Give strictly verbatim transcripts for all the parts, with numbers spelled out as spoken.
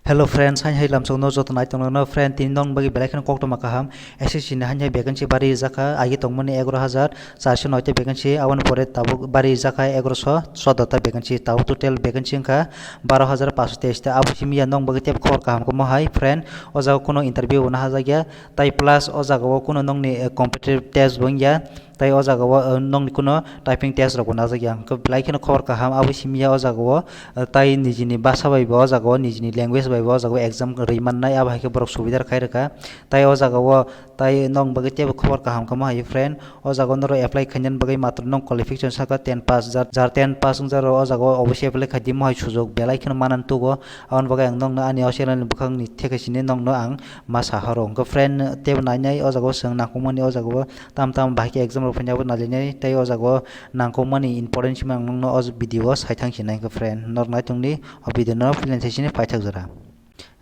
Hello friends, hain hai lamsok no joto nai tongno friend, tini nong bagi belai kheno koktoma kaham. S S C ni hain hai vacancy bari rijak kha, agi tongmani egaroh hajar charso noi ta vacancy, aboni pore tabuk bari rijak kha egaroso soddo ta vacancy, tabuk total vacancy wngkha baroh hajar paanso teis ta. Abo simi ya nong bagi tep khobor kaham khe mo hai friend, o jaga kuno interview bo nahajakya, tai plus o jaga o kuno nongni, eh, competitive test bo wngya. Tai o jaga o, eh, nongni kuno typing test rok bo najak ya. Hwnkhe belai kheno khobor kaham, abo simi ya o jaga o, eh, tai nijini bhasha bai bo o jaga o, nijini language bai bo o jaga o exam rwi mannai, abo hai khe borok subidar khai rwkha. Tai o jaga o tai nong bagwi teibo khobor kaham kha mo hai friend. O jaga o norok apply khainani bagwi matwr nong qualification saka ten pass, jar, jar ten pass wngya rok o jaga o obviously apply khai di mo hai sujok belai kheno manani tugo. Aboni bagwi ang nongno ani o channel ni bwkhak ni theke sini nongno ang ma sa horo. Hwnkhe friend teibo nainai o jaga o chwng nangkukmani o jaga o tam tam bahai khe exam rok phainai abo nailainai tei o jaga o nangkukmani important simi ang nokno o video o saithang sinai hwnkhe friend norok naitongdi o video no pilensai sini paithak jora.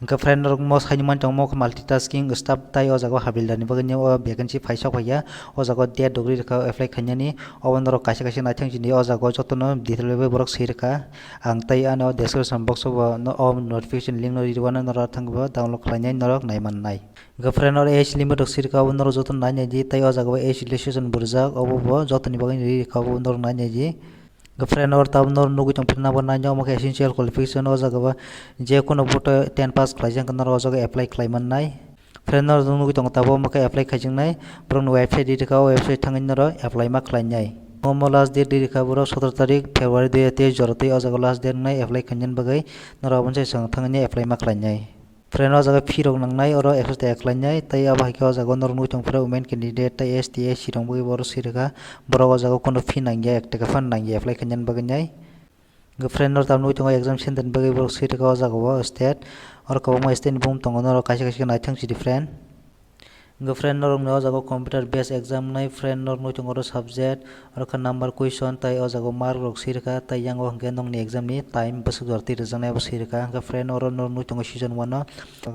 Hwnkhe friend norok mo saini mani tongmo khe multitasking staff tai o jaga o habildar ni bagwi o vacancy phaisok phaikha o jaga o date rok ri rwkha apply khainani obo norok kaisa kaisa naithang sini o jaga o jotono detail bai borok swi rwkha ang tei ano description box o bo o notification link no ri rwano norok thangwi bo download khlainai norok naimannai. Hwnkhe friend oro age limit rok sirikha abo norok joto nai naidi tei o jaga o age relaxation bo rijak obo bo jotoni bagwi ri rikha obo norok nai naidi. Hwnkhe friend oro tabuk norok nugwi tongphuru number nine omo khe essential qualification o jaga o je kono bo ten pass khlaijak hwnkhe norok o jaga o apply khlai mannai. Friend norok nugwi tongo tabuk omo khe apply khaijaknai borokni website ri rikha o website thangwi norok apply ma khlainai. Omo last date ri rikha borok sotoro tarik February dui hajar teis jora tei o jaga o last date wngnai apply khainani bagwi norok aboni sai swkang thangwi apply ma khlainai. Friend o jaga fee rok nangnai oro ekso taka khlainai tei abo hai khe o jaga o norok nugwi tong phuru women candidate tei S T S C rok bagwi bo oro swi rwkha borok o jaga o kunu fee nangya ek taka phano nangya apply khainani bagwi nai. Hwnkhe friend norok tam nugwi tongo exam center ni bagwi borok swi rwkha o jaga o state oro kwbangma state ni bumung tongo norok kaisa kaisa khe naithang sidi friend. Hwnkhe friend norokni o jaga o computer based exam wngnai friend norok nugwi tongo oro subject oro khe number question tei o jaga o mark rok swi rwkha tei yang o hwnkhe nokni exam ni time bwswk jora twi rwjaknai abo swi rwkha hwnkhe friend oro norok nugwi tongo season one o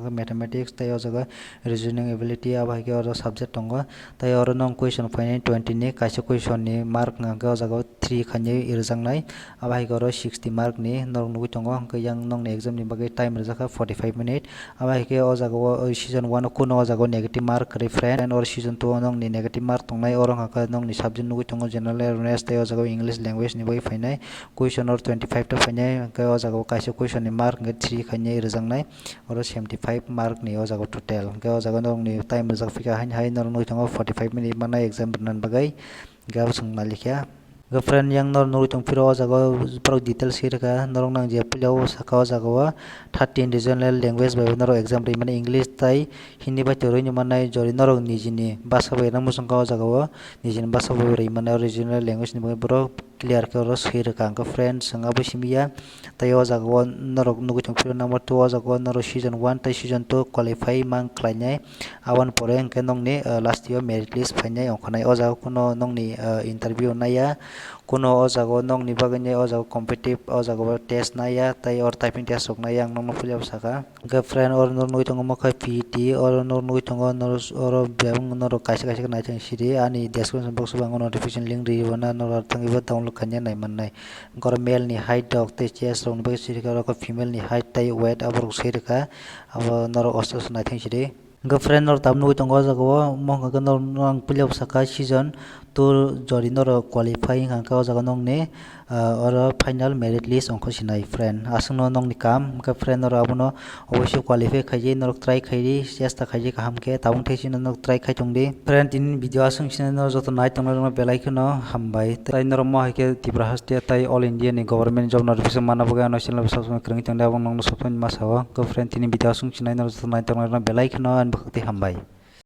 mathematics tei o jaga reasoning ability abo hai khe oro subject tongo tei oro nong question phainai twenty ni kaisa question ni mark hwnkhe o jaga o three khainwi rwjaknai. Abo hai khe oro sixty mark ni norok nugwi tongo, hwnkhe yang nokni exam ni bagwi time rijak kha forty five minute. Abo hai khe o jaga o season one o kunu o jaga o negative mark kwrwi friend, and oro season two o nokni negative mark tongnai, oro hwnkha khe nokni subject nugwi tongo general awareness tei o jaga o English language ni bagwi phainai. Question oro twenty five ta phainai, hwnkhe o jaga o kaisa question ni mark hwnkhe three khainwi rwjaknai, oro seventy five mark ni o jaga o total, hwnkhe o jaga o nokni time rijak phikha haino hai norok nugwi tongo forty five minute mannai exam rwnani bagwi. Hwnkhe abo chwng nailikha. Hwnkhe friend yang norok nugwi tong phiro o jaga o borok details swi rwkha. Norok nang je puila o saka o jaga o thirteen regional language bai norok exam ri mani English tai Hindi bai twi rwini mannai jori norok nijini basa bai rwna muchungkha o jaga o nijini basa bai rwi mannai regional language ni bagwi borok clear khe oro swi rwkha. Hwnkhe friend chwng abo simi ya. Tei o jaga o norok nugwi tong phiro number two o jaga o norok season one tei season two qualify mang khlainai. Aboni pore hwnkhe nokni, eh, last year merit list phainai ongkhanai. O jaga kuno nokni, eh, interview naiya. Kuno o jaga o nokni bagwi nai o jaga competitive o jaga o test naiya. Tei oro typing test rok naiya ang nokno puila saka. Hwnkhe friend oro norok nugwi tongo omo khe P E T oro norok nugwi tongo norok oro bebak norok kaisa kaisa khe naithang sidi ani description box o ang o notification link ri rwna norok thangwi bo download khaina nai mannai. Hwnkhe oro male ni height rok tei chest rok ni bagwi swi rwkha, oro khe female ni height tei weight abo rok swi rwkha, abo norok osto osto naithang sidi. Hwnkhe friend norok tabuk nugwi tongo o jaga o, omo hwnkha khe norok ang puila bwsakha season two jori norok qualify wngkha khe o jaga nokni, ah, oro final merit list ongkha sinai friend. Aswkno nokni kam hwnkhe friend norok abono oboisoi qualify khaidi, norok try khaidi, chesta khaidi kaham khe, tabuk thai sino norok try khai tongdi. Friend, tini video aswk sino norok joto nai tongnai rokno belai kheno hambai. Tai norok mo hai khe Tripura haste tai All India ni government job notification manna bagwi ano channel bo subscribe kwrwngwi tongdi, abo nokno subscribe ma sao. Hwnkhe friend, tini video aswk sino norok joto nai tongnai rokno belai kheno ani bwkhak twi hambai.